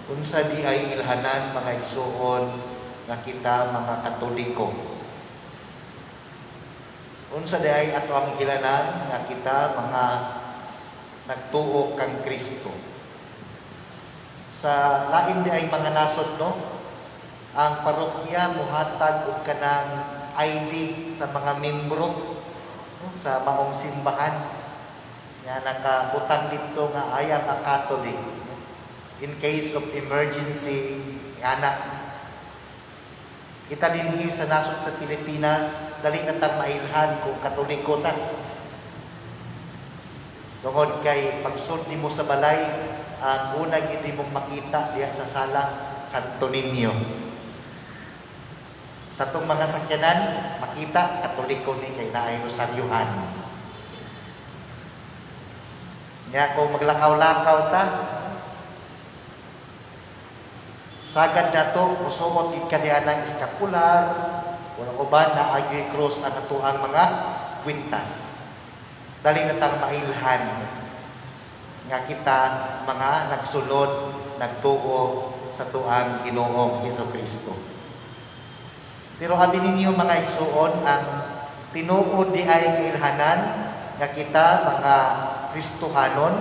Unsa diay ilhanan, mga igsuon, nga kita mga Katoliko? Unsa diay ato ang ilhanan nga kita mga nagtuo kang Kristo? Sa lain diay mga nasod, no, ang parokya muhatag og kanang ID sa mga membro, no, sa maong simbahan nga nakabutang dito nga "I am a Catholic," no? In case of emergency, ana. Kita dinhi sa nasod sa Pilipinas, dali na tang mailhan kung Katoliko ta. Tungod kay pagsud nimo sa balay, ang una gid mong makita diha sa sala, Santo Niño. Sa atong mga sakyanan, makita, Katoliko ni kay naay rosaryuhan. Nya kung maglakaw-lakaw ta, sagad nato musuot gid ka diha ng eskapular, wala uban na ayoy cross ang atoang mga kwintas. Dali na tang mailhan nga kita mga nagsunod, nagtuo sa tuang Ginoong Hesus Kristo. Pero abi ninyo, mga igsuon, ang tinuod diay kailhanan nga kita mga Kristohanon,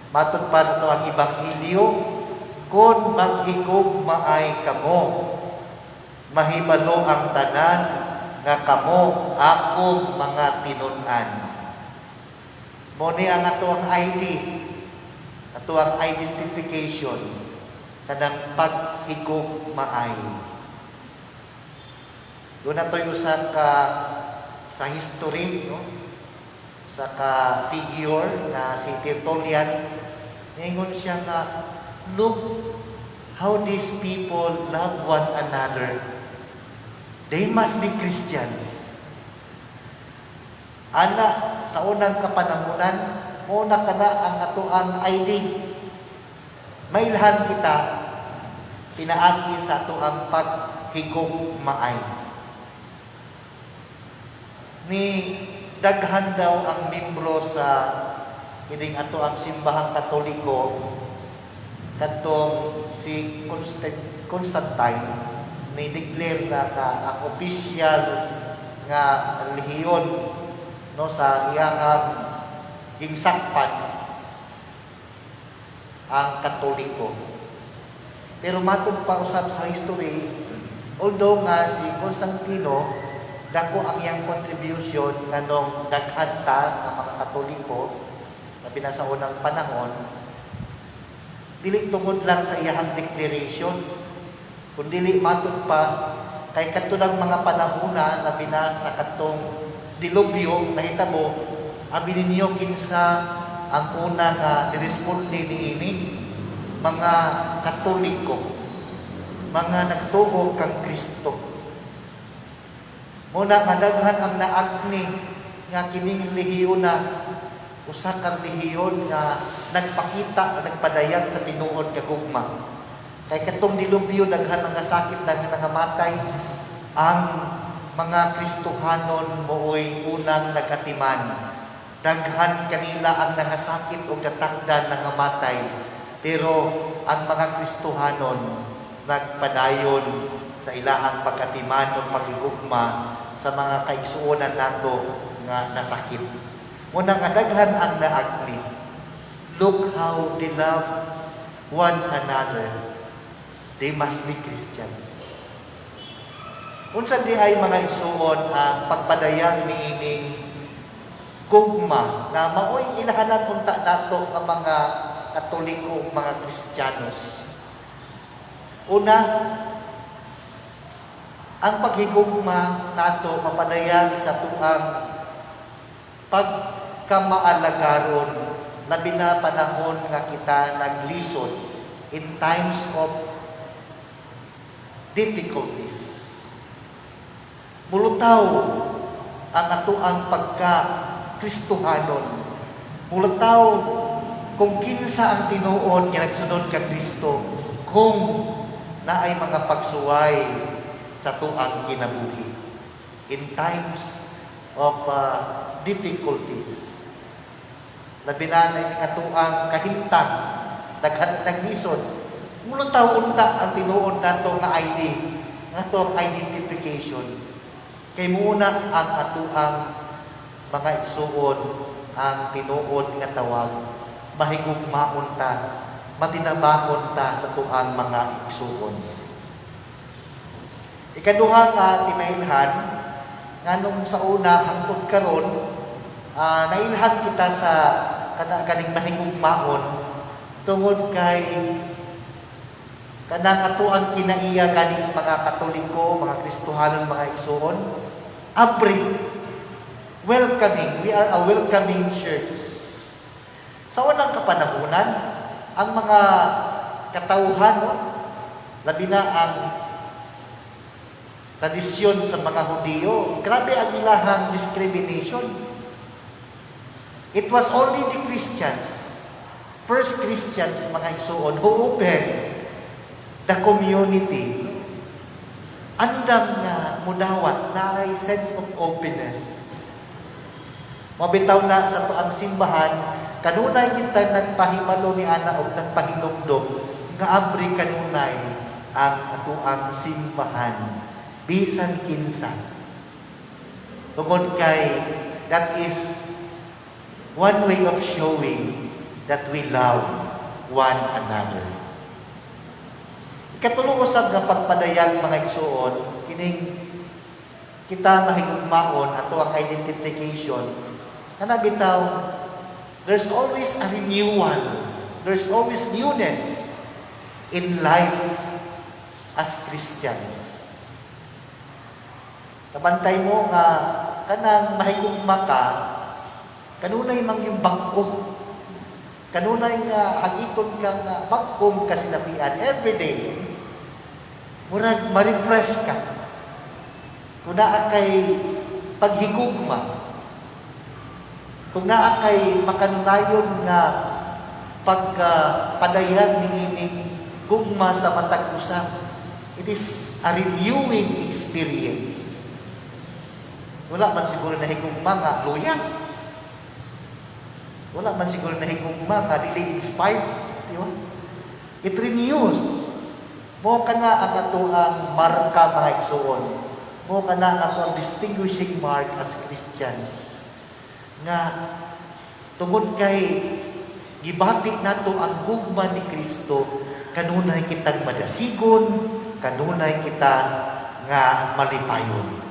matud pa sa tuang Ebanghelyo, "Kung maghigugmaay kamo, mahibalo ang tanan nga kamo akong mga tinun-an." Mao ni ang ato ang ID, ato ang identification, kanang paghigugmaay. Duna to'y usa ka sa history, no? Sa ka figure na si Tertullian, ningon siya nga, "Look how these people love one another. They must be Christians." Ana, sa unang kapanahunan, una kana ang atoang ID. Mailhan kita pinaagi sa atoang paghigugmaay. Ni daghan daw ang membro sa kining ato ang simbahang Katoliko kadtong si Constantine ni declare na nga ang official nga relihiyon, no, sa iyang gingsakpan ang Katoliko. Pero matod pa usab sa history, although nga si Constantino dako ang iyang contribution nganong daghan ta nga mga Katoliko labi na sa unang panahon, dili tungod lang sa iyahang declaration, kundi matod pa kay kadtong mga panahona, labi na sa kadtong dilubyo nahitabo. Abi ninyo, kinsa ang una nga niresponde niini? Mga Katoliko, mga nagtuo kang Kristo. Muna nga daghan ang naagni nga kining relihiyon na usa ka relihiyon nga nagpakita, nagpadayag sa tinuod nga gugma. Kay katong dilubyo, daghan ang nasakit, daghan ang namatay, ang mga Kristohanon mooy unang nagatiman. Daghan kanila ang nangasakit o gatakdan, nangamatay. Pero ang mga Kristohanon nagpadayon sa ilahang pagkatiman o paghigugma sa mga kaigsuonan nato nga nasakit. Muna nga daghan ang naagni. "Look how they love one another. They must be Christians." Unsa diay, mga igsuon, ang pagpadayag niining gugma na maoy ilhanan unta nato nga mga Katoliko ug mga Kristiyanos? Una, ang paghigugma nato mapadayag sa tuang pagkamaalagaron, labi na panahon nga kita naglisod, in times of difficulties. Mulutaw ang atoang pagka Kristohanon. Mulutaw kung kinsa ang tinuod nga nagsunod ka Kristo kung naay mga pagsuway sa tuang kinabuhi. In times of difficulties. Labi na na atuang kahimtang, daghan naglisod. Mulutaw unta ang tinuod nato nga ID, nga ato ang identification. Kay muna ang atuang mga igsuon ang tinuod nga tawag, mahigugmaon ta, matinabakon ta sa tuang mga igsuon. Ikaduha nga tinailhan, nganong sa una hangtod karon nailhan kita sa kana kaning mahigugmaon, tungod kay kanang atuang kinaiya ganing mga Katoliko, mga Kristohanon, mga igsuon, abri, welcoming. We are a welcoming church. Sa unang kapanahunan, ang mga katawhan, no, labi na ang tradisyon sa mga Hudiyo, grabe ang ilahang discrimination. It was only the Christians, first Christians, mga igsuon, who opened the community. Andam nga mudawat na ay sense of openness. Mabitaw na sa atuang simbahan, kanunay kita nagpahibalo ni ana og nagpahinumdom nga abri kanunay ang atuang simbahan bisan kinsa. Tungod kay that is one way of showing that we love one another. Ikatulo usab nga pagpadayag, mga igsuon, kining kita mahigugmaon, ato ang identification, kana bitaw there's always a renewal, there's always newness in life as Christians. Kabantay mo nga kanang mahigugma ka, kanunay mang yung bag-o. Kanunay nga hagiton ka nga bag-ong kasinabian every day. Murag ma-refresh ka. Kung naa kay paghigugma, kung naa kay makanunayon nga pagpadayag ni ining gugma sa matag usa, it is a renewing experience. Wala man siguro nahigugma nga luya. Wala man siguro nahigugma nga dili inspired. Di ba? It renews. Mo kana ang atoang marka, mga igsuon. Mo kana ang atoang distinguishing mark as Christians. Nga tungod kay gibati nato ang gugma ni Kristo, kanunay kitang madasigon, kanunay kita nga malipayon.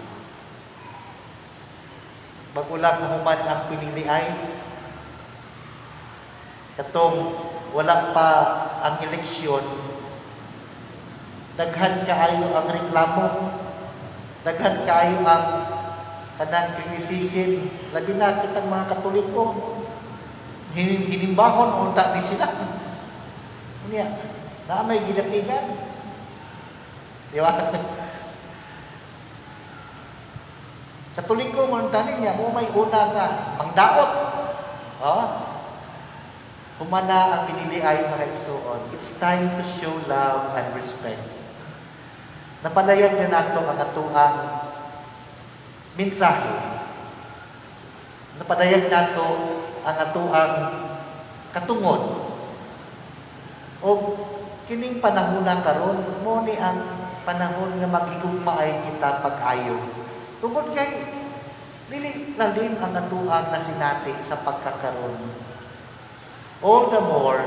Bago lang nahuman ang piniliay, katong wala pa ang eleksyon, daghan kaayo ang reklamo, daghan kaayo ang kanang criticism, labi na kitang mga Katoliko, hinimbahon unta ni sila. Unya, naa may gidatingan. Di ba? Katoliko man unta niya, mo may una nga mangdaot. Oh? Humana ang pinili ay, mga igsuon. It's time to show love and respect. Napadayag na nato ang atuang mensahe. Napadayag nato ang atuang katungod. O kining panahon na karon, mo ni ang panahon nga maghigugmaay kita pag-ayo. Tungod kay dili lalim ang atuang nasinati sa pagkakaron. All the more,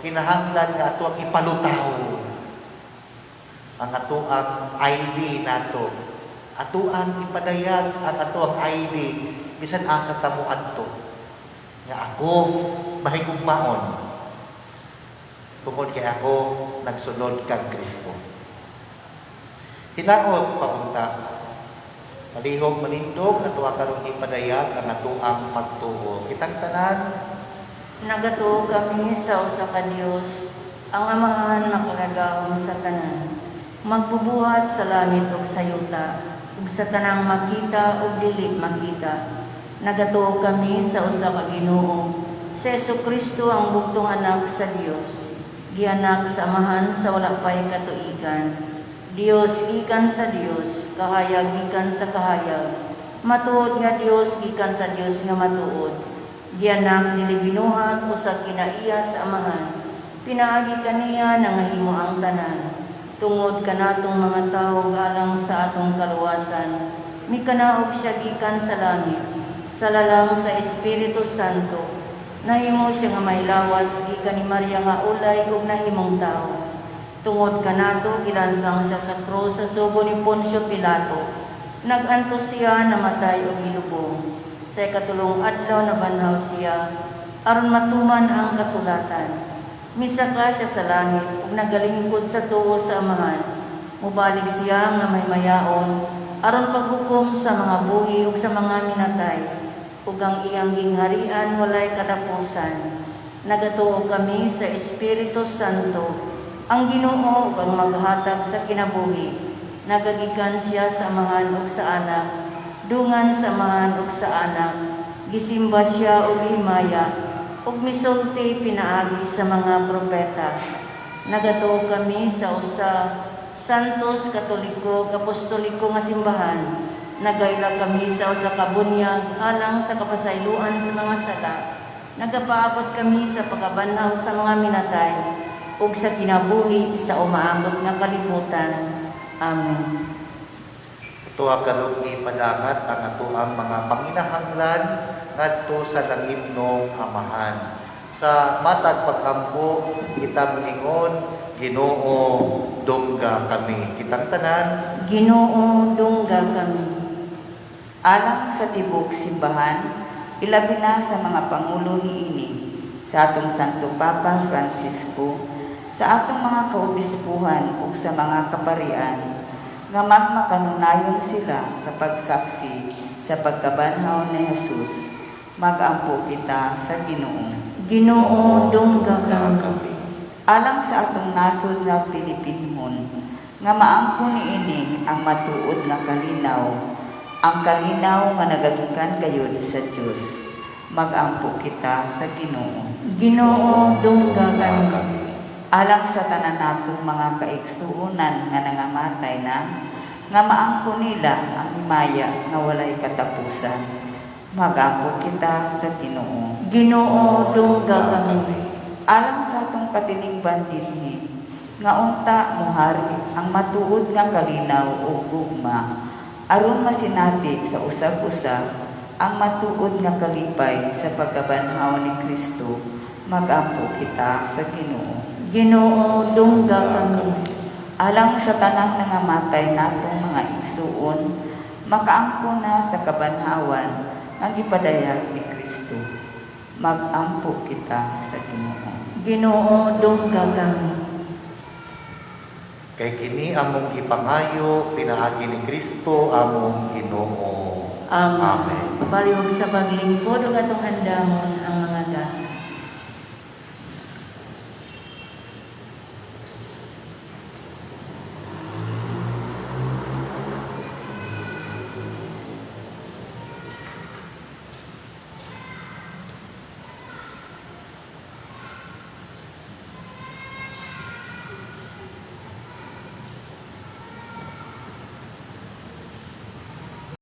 kinahanglan nga atuang ipalutaw ang atuang ID nato. Atuang ipadayag ang atuang ID bisan asa ta moadto. Nga ako mahigugmaon tungod kay ako nagsunod kang Kristo. Hinaot paunta, malihog manindog ato karong ipadayag ang atuang pagtuo. Kitang tanan. Nagatuo kami sa usa ka Dios, ang Amahan makagagahom sa tanan, magbubuhat sa langit ug sa yuta, ug sa tanang makita ug dili makita. Nagatuo kami sa usa ka Ginoo, sa Hesukristo, ang bugtong Anak sa Dios, gianak sa Amahan sa wala pay katuigan. Dios gikan sa Dios, kahayag gikan sa kahayag, matuod nga Dios gikan sa Dios nga matuod. Gianak, dili binuhat, usa kinaiya sa Amahan. Pinaagi kaniya nangahimo ang tanan. Tungod kanatong mga tawo alang sa atong kaluwasan, mikanaog siya gikan sa langit, sa lalang sa Espiritu Santo. Nahimo siya nga may lawas gikan ni Maria nga ulay ug nahimong tawo. Tungod kanato gilansang siya sa krus sa sugo ni Poncio Pilato. Nag-antos siya, namatay ug gilubong. Sa ikatulong adlaw nabanhaw siya aron matuman ang kasulatan. Misaka siya sa langit ug nagalingkod sa tuo sa Amahan. Mubalik siya nga maymayaon aron paghukom sa mga buhi ug sa mga minatay, ug ang iyang gingharian walay katapusan. Nagatuo kami sa Espiritu Santo, ang Ginoo ug ang maghatag sa kinabuhi. Nagagikan siya sa Amahan ug sa Anak, dungan sa Amahan ug sa Anak. Gisimba siya ug himaya, ug misulti pinaagi sa mga propeta. Nagatuo kami sa usa Santos, Katoliko, Apostoliko nga simbahan. Nagaila kami sa usa ka bunyag alang sa kapasayloan sa mga sala. Nagapaabot kami sa pagkabanhaw sa mga minatay ug sa kinabuhi sa umaabot nga kalibutan. Amen. Atoa karon ipadangat ang atoang mga panginahanglan ngadto sa langitnong Amahan. Sa matag pag-ampo, kita moingon, "Ginoo, dungga kami." Kitang tanan. Ginoo, dungga kami. Alang sa tibok simbahan, ilabi na sa mga pangulo niini, sa atong Santo Papa Francisco, sa atong mga kaobispuhan ug sa mga kaparian, nga magmakanunayon sila sa pagsaksi sa pagkabanhaw ni Jesus. Magampo kita sa Ginoo. Ginoo, dungga kami. Alang sa atong nasod nga Pilipinhon, nga maangkon niini ang matuod nga kalinaw, ang kalinaw nga nagagikan gayud sa Dios. Magampo kita sa Ginoo. Ginoo, dungga kami. Alang sa tanan natong mga kaigsuonan nga nangamatay na, nga maangkon nila ang himaya nga walay katapusan. Magampo kita sa Ginoo. Ginoo, dungga kami. Alang sa atong katilingban dinhi, nga unta mohari ang matuod nga kalinaw ug gugma aron masinati sa usag-usa ang matuod nga kalipay sa pagkabanhaw ni Kristo. Magampo kita sa Ginoo. Ginoo, dungga kami. Alang sa tanang nangamatay natong mga igsuon, makaangkon na sa kabanhawan nga gipadayag ni Kristo. Magampo kita sa Ginoo. Ginoo, dungga kami. Kay kini among gipangayo pinaagi ni Kristo among Ginoo. Amen. Amen. Palihog sa paglingkod ug atong andamon ang mga gamit.